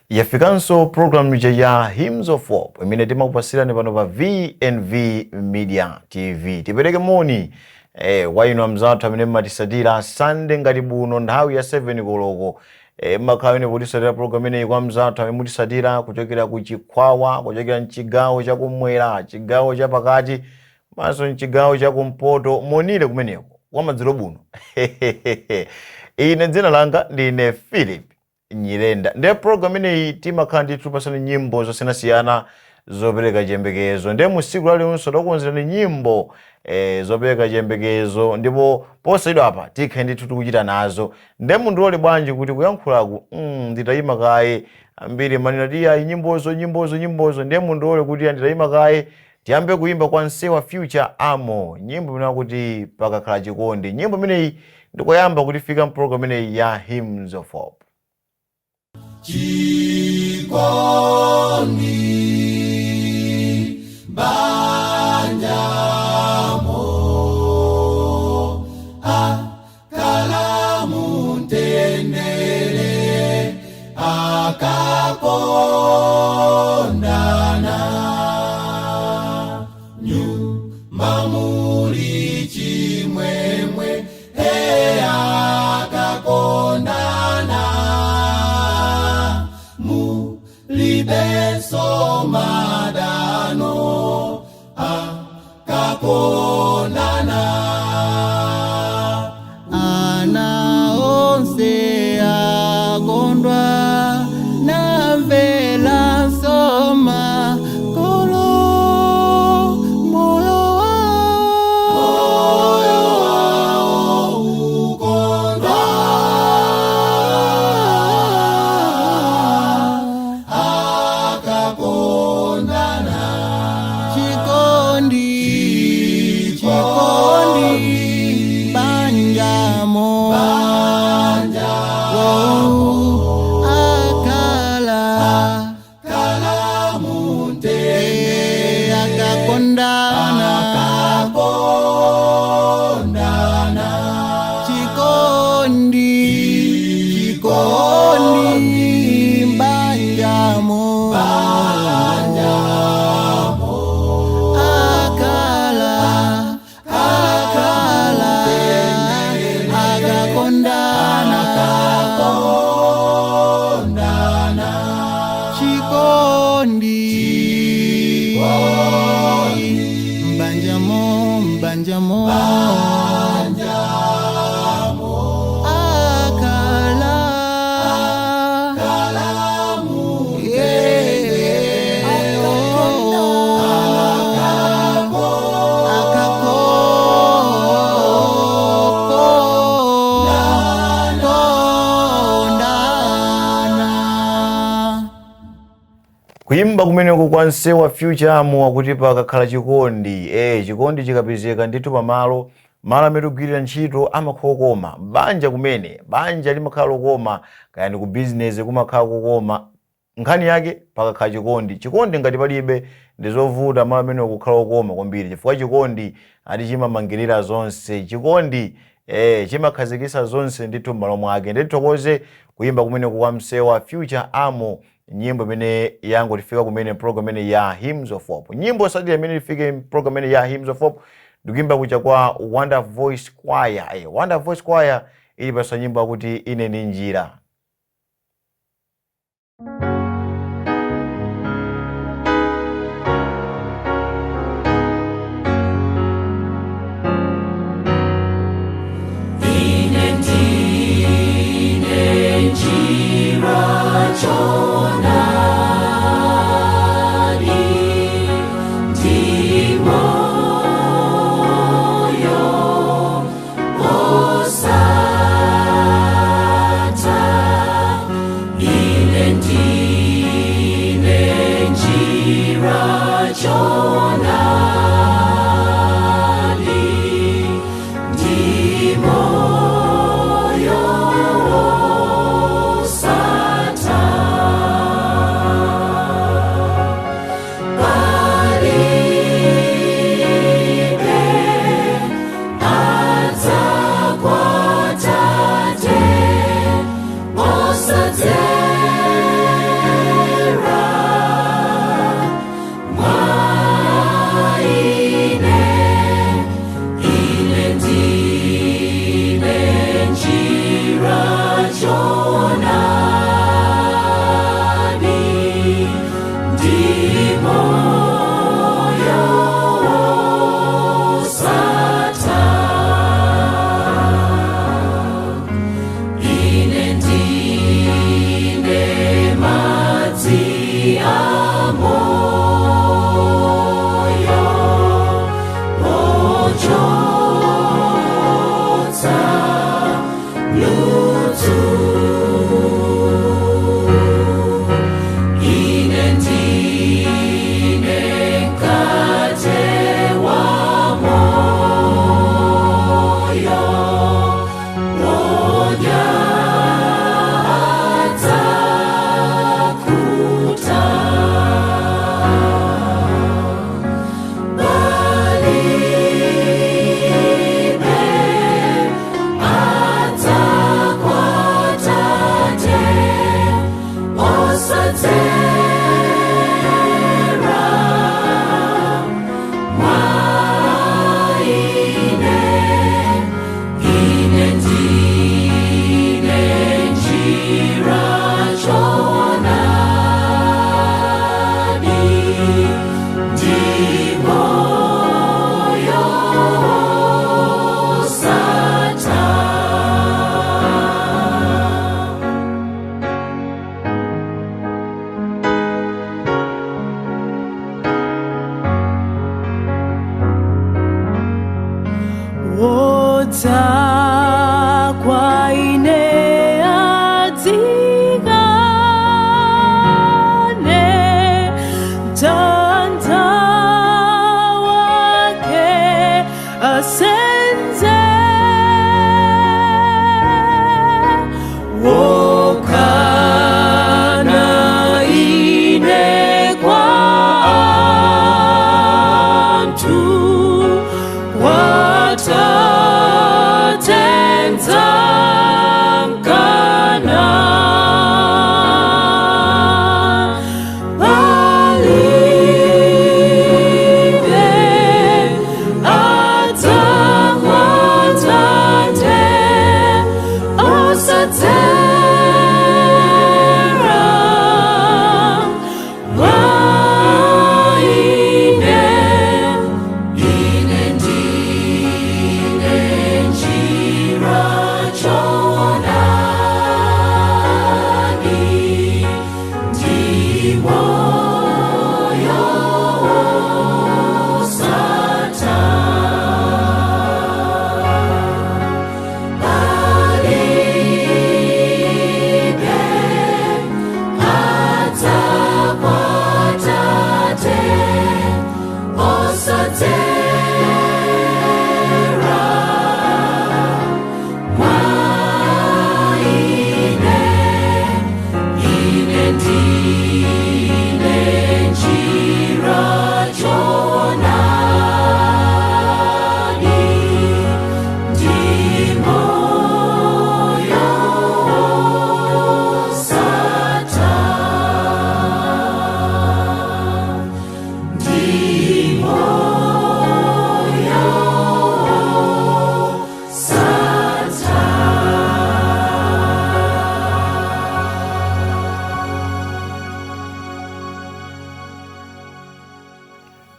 Yafikanso program ija ya Hymns of Hope imene timakupasirani pano pa VNV Media TV. Tipereke moni kwa inu amzathu amene mmatisatira Sunday ngati buno nthawi ya 7 koloko, mmakhala amene potisatira program imeneyi, kwa mzathu amene mutisatira kuchokera ku Chikhwawa, kuchokera mchigawo chakumwera, chigawo chapakati, maso mchigawo chakumpoto, monire kumeneko wamadzulo buno. Ine dzina langa ndine Philip Nyirenda. Ndiye program imeneyi timakhala ndithu pasani nyimbo zosiyanasiyana zopereka chiyembekezo. Ndiye mu tsiku lalilonso takukonzerani nyimbo zopereka chiyembekezo, ndipo posachedwa apa tikhale ndithu tikuchita nazo. Ndiye mundilole bwanji kuti kuyankhulaku nditayima kaye. Ambiri manena ti ayi, nyimbozo, nyimbozo, nyimbozo. Ndiye mundilole kuti nditayima kaye, tiyambe kuyimba kwa Nsewa Future Amo, nyimbo imene akuti "Pakakhala Chikondi". Nyimbo imeneyi ndikoyamba kuti fika mprogram imeneyi ya Hymns of Hope. Chikondi banjamo, akala mutendere akakondana, nyumba muli chimwemwe he akakondana, mulibenso madano akakondana. Ana onse akondwa namvera soma kolo moyo wawo ukondwa akakondana. Chikondi, chikondi banjamo, oh, akala kala mutendere akakondana. Akakondana. Chikondi, chikondi banjamo, akala, akala akakondana. Akakondana. Chikondi mbanjamo, mbanjamo, akala kala. Yeah, oh, akakondana. Kuyimba kumeneko kwa Nsewa Future Amo akuti "Pakakhala Chikondi". Chikondi chikapezeka ndithu pamalo, malo amene tikugwirira ntchito amakhala okoma, banja kumene banja limakhala lokoma, kaya ndi ku bizinesi kumakhala kokoma. Nkhani yake pakakhala chikondi. Chikondi ngati palibe, ndi zovuta malo amene kukhala okoma kwambiri, chifukwa chikondi ati chimamangirira zonse. Chikondi chimakhazikitsa zonse ndithu m'malo mwake. Ndithokoze kuyimba kumeneko kwa Msewa Future Amo, nyimbo imene yangotifika kumene program imene ya Hymns of Hope. Nyimbo sadira imene ifike program imene ya Hymns of Hope ndikuimba kucha kwa Wonder Voice Choir. Wonder Voice Choir ili pasa nyimbo akuti "Ine Ndi Njira". Ine ndine njira, choonadi ndi moyo osatha.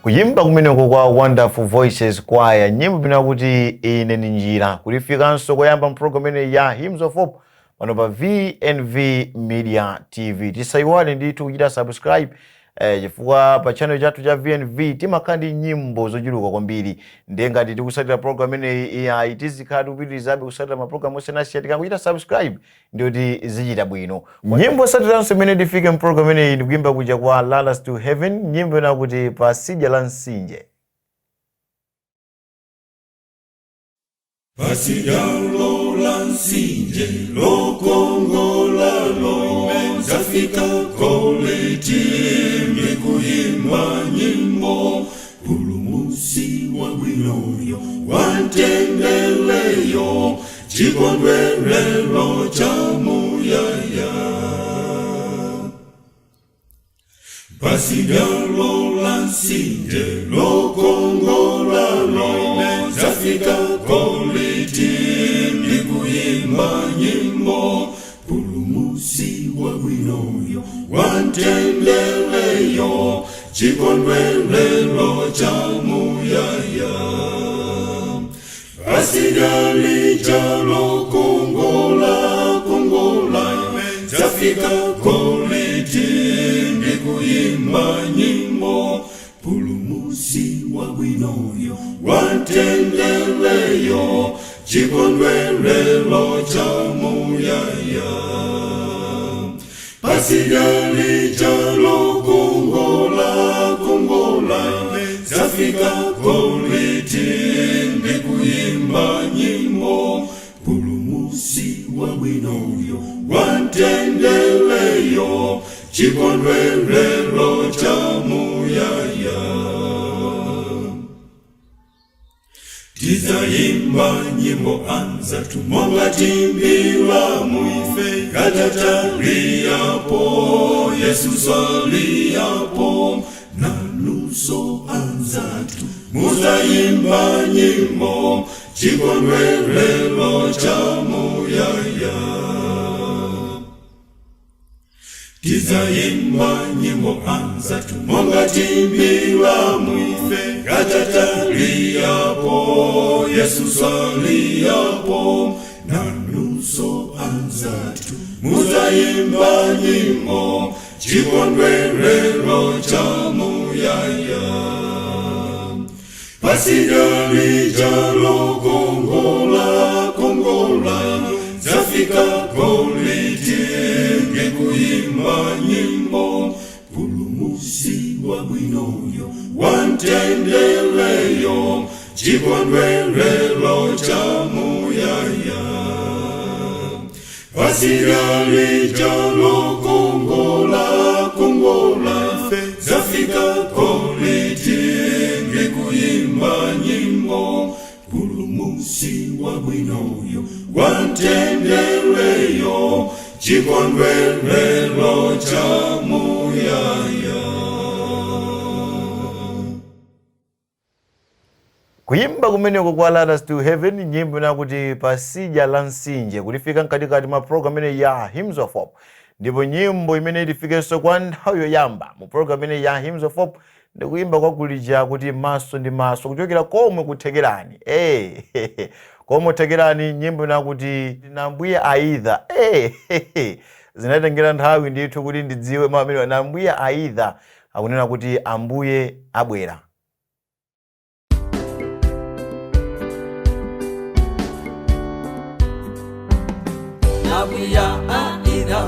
Kuyimba kumeneko kwa Wonderful Voices Choir, nyimbo imene akuti "Ine Ndi Njira", kulifikanso koyamba mpulogalamu imene ya Hymns of Hope pano pa VNV Media TV. Tisayiwale ndithu kuchita subscribe, chifukwa pa channel chathu cha VNV timakhala ndi nyimbo zochuluka kwambiri. Ndiye ngati tikusatira program imeneyi, iyayi, tizikhala tikupitirizabe kusatira mapulogalamu osiyanasiyana. Tikangochita subscribe ndiyoti zichita bwino. Nyimbo osatiranso imene tifike mpulogalamu imeneyi ndikuyimba kuja kwa Ladders to Heaven, nyimbo inakuti "Pasidya la Mtsinje". Pasidya la mtsinje lokongola lo, zafika koleti ndikuyimba nyimbo, Mpulumutsi wabwinoyo wantendeleyo, chikondwerero cha muyaya. Pasidya la mtsinje lokongola lo, zafika koleti ndikuyimba nyimbo, Mpulumutsi wabwinoyo wantendeleyo, chikondwerero cha muyaya. Pasidya lija lokongola kongola, zafika koleti ndikuyimba nyimbo, Mpulumutsi wabwinoyo wantendeleyo, chikondwerero cha muyaya. Pasidya lija lokongola kongola, zafika koleti ndikuyimba nyimbo, Mpulumutsi wabwinoyo wantendeleyo, chikondwerero cha muyaya. Tizayimba nyimbo anzatu monga timbila muife, katataliyapo Yesu saliyapo, nanuso anzatu muzayimba nyimbo, chikondwerero cha muyaya. Tizayimba nyimbo anzatu monga timbila muife, katataliyapo Yesu saliyapo, nanuso anzatu muzayimba nyimbo, chikondwerero cha muyaya. Pasidya lija lokongola kongola, zafika koliti ngekuyimba nyimbo, Mpulumutsi wabwinoyo wantendeleyo, chikondwerero cha muyaya. Pasidya lija lokongola kongola, zafika koliti ngekuyimba nyimbo, Mpulumutsi wabwinoyo wantendeleyo, chikondwerero cha muyaya. Kuyimba kumeneko kwa Ladders to Heaven, nyimbo nakuti "Pasidya la Mtsinje", kulifika mkatikati mwa program imene ya Hymns of Hope. Ndipo nyimbo imene ilifikenso kwa nthawi yoyamba mu program imene ya Hymns of Hope ndikuyimba kwakulija kuti "Maso ndi Maso", kuchokera komwe kuthekerani, komwe kuthekerani, nyimbo nakuti "Nambuye Aidha". Zinatengera nthawi ndithu kuti ndidziwe mawu amene "Nambuye Aidha" akunena kuti Ambuye abwera. Nabuya aida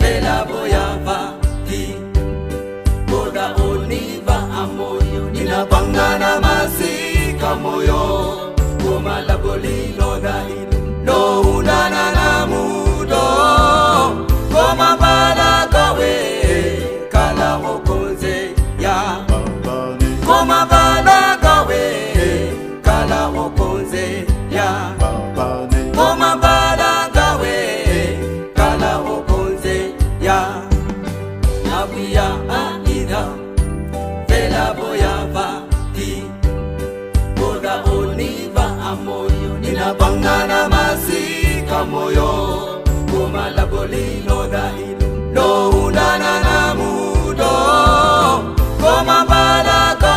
vela boya va di boda oniva amoyo ninapangana masika moyo komala bolilo dailu lo unana na mudo koma bala kawe kala mokonze ya koma bala kawe kala mokonze ya koma bala kawe kala mokonze ya nabuya aida vela boya va di boda oniva amoyo ninapangana masika moyo komala bolilo dailu lo unana na mudo koma bala kawe.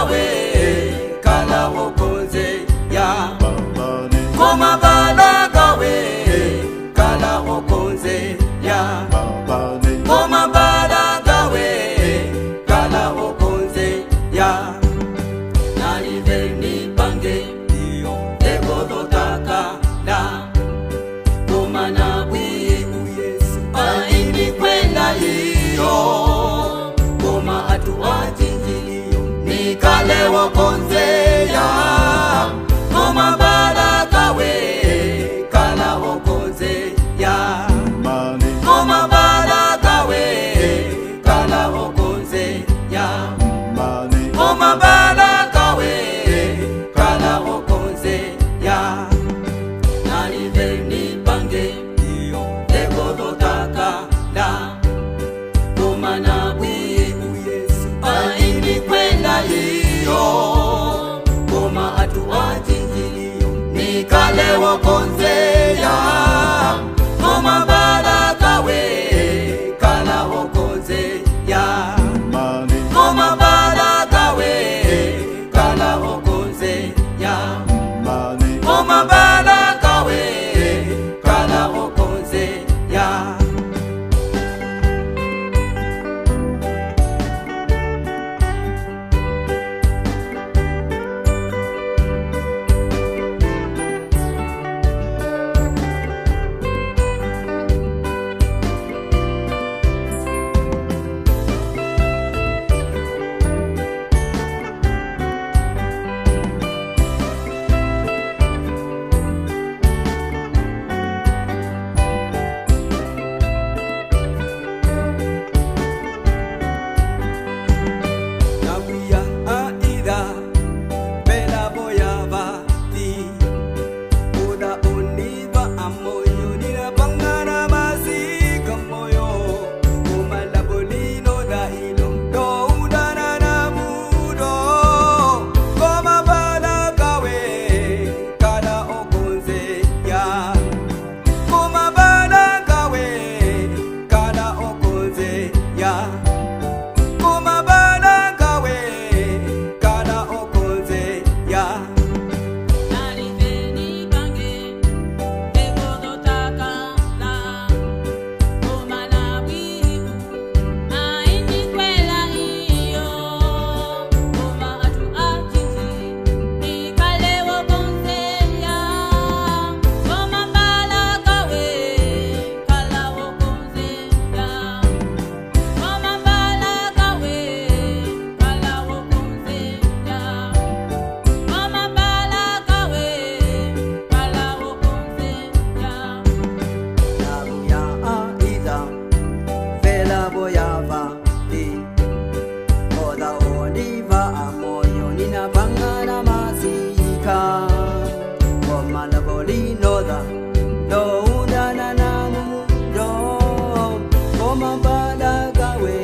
Omambalakawe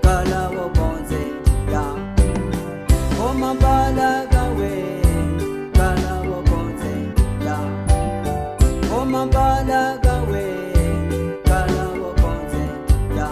kala wokonze ya Omambalakawe kala wokonze ya Omambalakawe kala wokonze ya.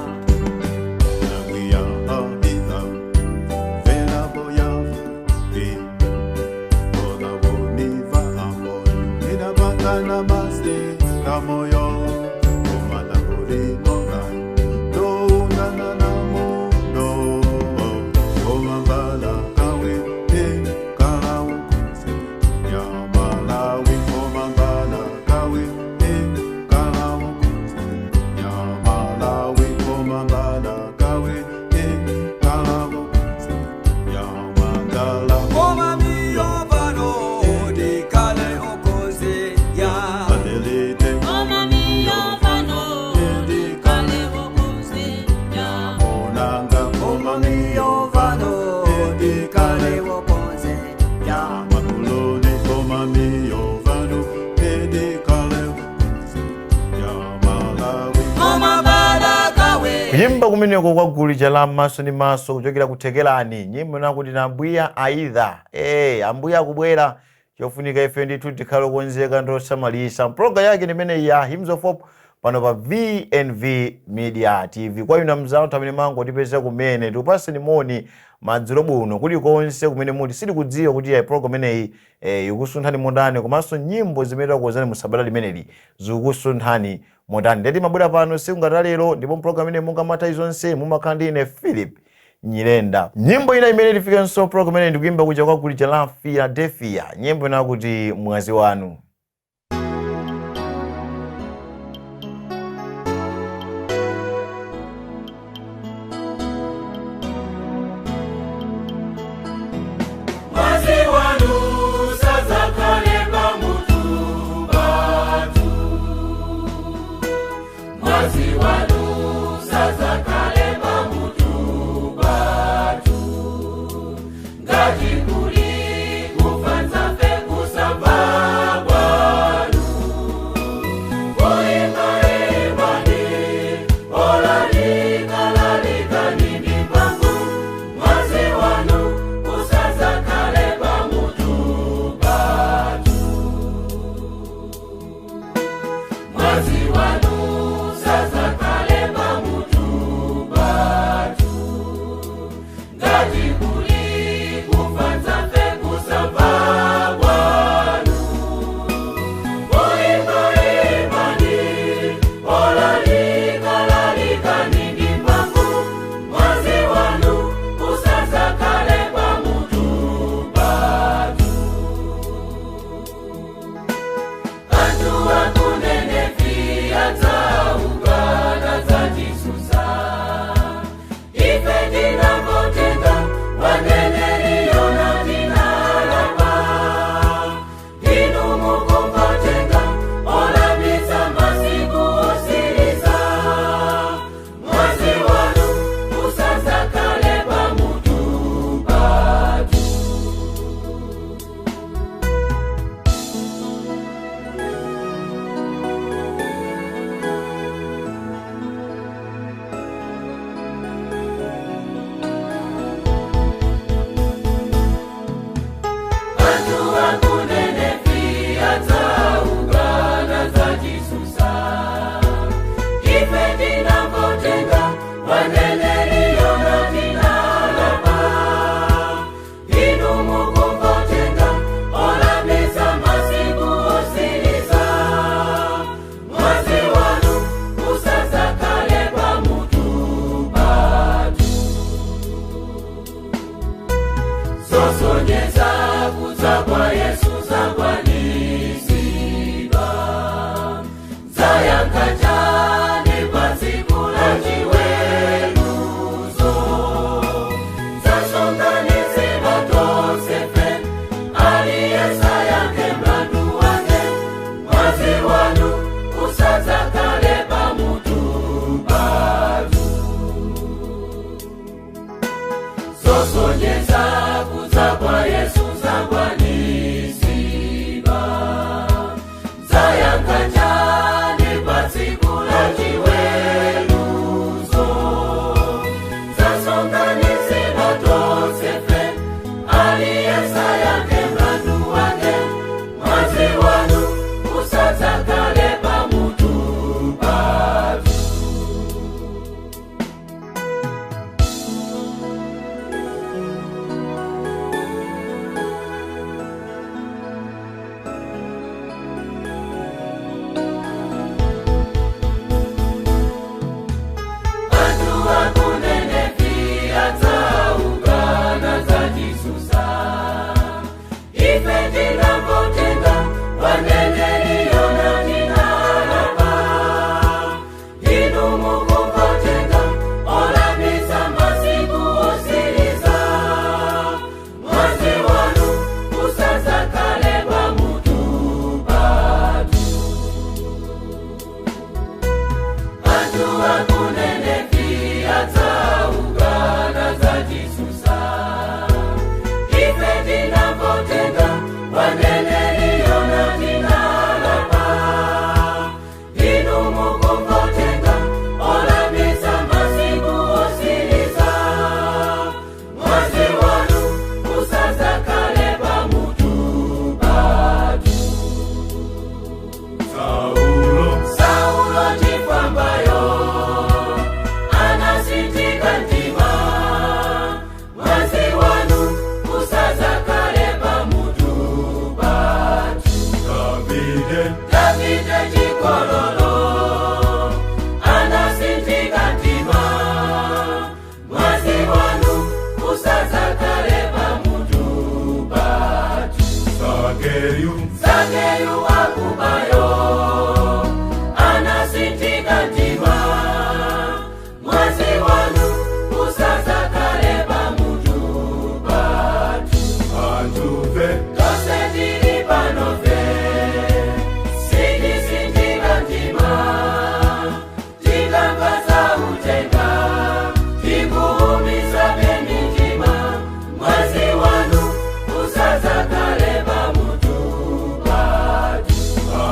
Kuyimba kumeneko kwa gulu la maso ndi maso kuchokera kuthekerani nyimbo nakuti na ambuya aidha ambuya akubwera, chofunika ife ndithu tikhale okonzeka ndi osamalisa. Mpulogalamu yake ndimene ya Hymns of Hope pano pa VNV Media TV. Kwa inu mzathu amene mangotipeza kumene, tikupaseni moni madzulo buno kulikonse kumene muti. Sitikudziwa kuti ya program imeneyi ikusunthani motani, komanso nyimbo zimene takuwuzani mu sabata limeneli zikusunthani motani. Ndeti mabwera pano siku ngati lero, ndipo program imene monga mathawi zonse mumakhala ndi ine Philip Nyirenda. Nyimbo ina imene tifikenso program imene ndikuimba kuja kwa gulu la Philadelphia, nyimbo ina kuti mwazi wanu. Zayakajani pasiku la chiweruzo. Inu mukukotenga olabisa masiku osiliza, mwazi wanu usazakale pamutu patu. Anthu akunenefi atsaukana zatisusa, ife tinavotenga waneneliyona tinalapa. Inu mukumvotenga olabisa masiku osiliza, mwazi wanu usazakale pamutu patu. Saulo, Saulo chifambayo anasitika mtima, mwazi wanu usazakale pamutu patu. Davide, Davide chikololo anasitika mtima, mwazi wanu usazakale pamutu patu. Zakeyu, Zakeyu wakubayo anasitika mtima, mwazi wanu usazakale pamutu patu. Antuve tose tili panofe sitisitika mtima, tikamva utenga tikuumisa mitima, mwazi wanu usazakale pamutu patu.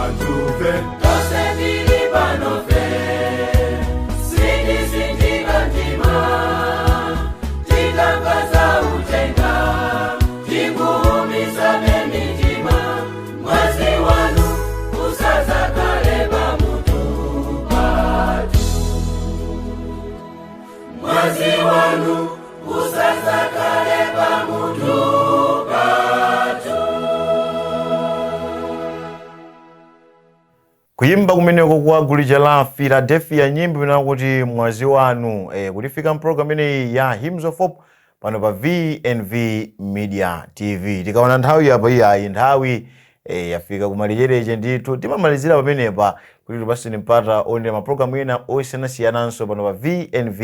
Antuve tose tili panofe sitisitika mtima, tikamva utenga tikuumisa mitima, mwazi wanu usazakale pamutu patu. Mwazi wanu usazakale pamutu patu. Kuyimba kumeneko kwa gulu la Philadelphia, nyimbo imene kuti mwazi wanu, kutifika mpulogalamu imeneyi ya Hymns of Hope pano pa VNV Media TV. Tikaona nthawi apa, iyayi, nthawi yafika kumalechereche ndithu. Timamalizira pamenepa kuti tipaseni mpata onera mapulogalamu ena osiyanasiyananso pano pa VNV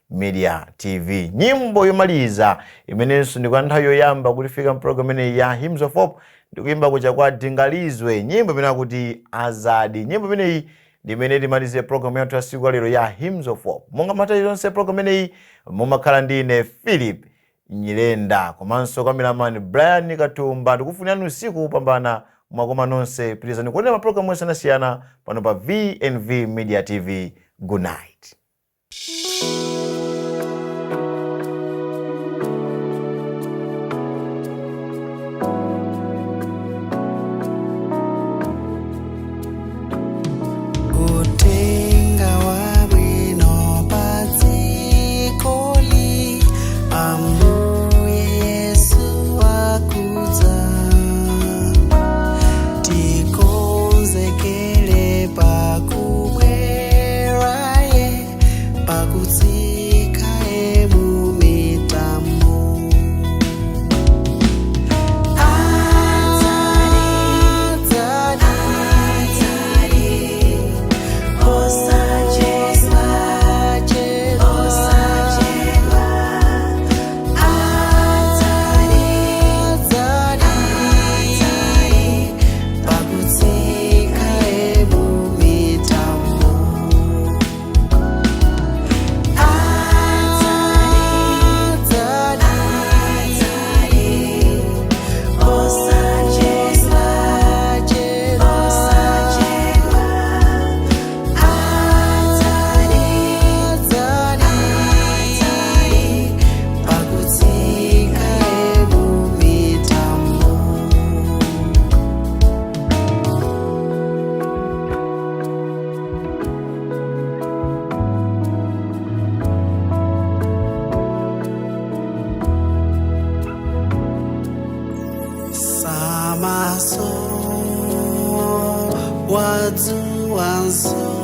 Media TV. Nyimbo yomaliza imenenso ndi kwa nthawi yoyamba kutifika mpulogalamu imeneyi ya Hymns of Hope, ndikuyimba kucha kwa Dingalizwe, nyimbo imene akuti Azadi. Nyimbo imeneyi ndi imene timalize programu yathu ya siku lero ya Hymns of Hope. Monga matali lonse, programu imeneyi mumakhala ndi ine Philip Nyirenda komanso cameraman Brian Katumba. Ndikufunirani usiku kupambana, mwakoma nonse. Pitirizani kuonera mapulogalamu osiyanasiyana pano pa VNV Media TV. Good night. Utenga wabwino padzikoli, Ambuye Yesu akudza. Tikonzekele pakubweraye, pakutsika emumitambo. Azadi, osachedwa, osachedwa, azadi, azadi, pakutsika emumitambo. Azadi, osachedwa, osachedwa, azadi, azadi, pakutsika emumitambo. Samaso wadzuwanso.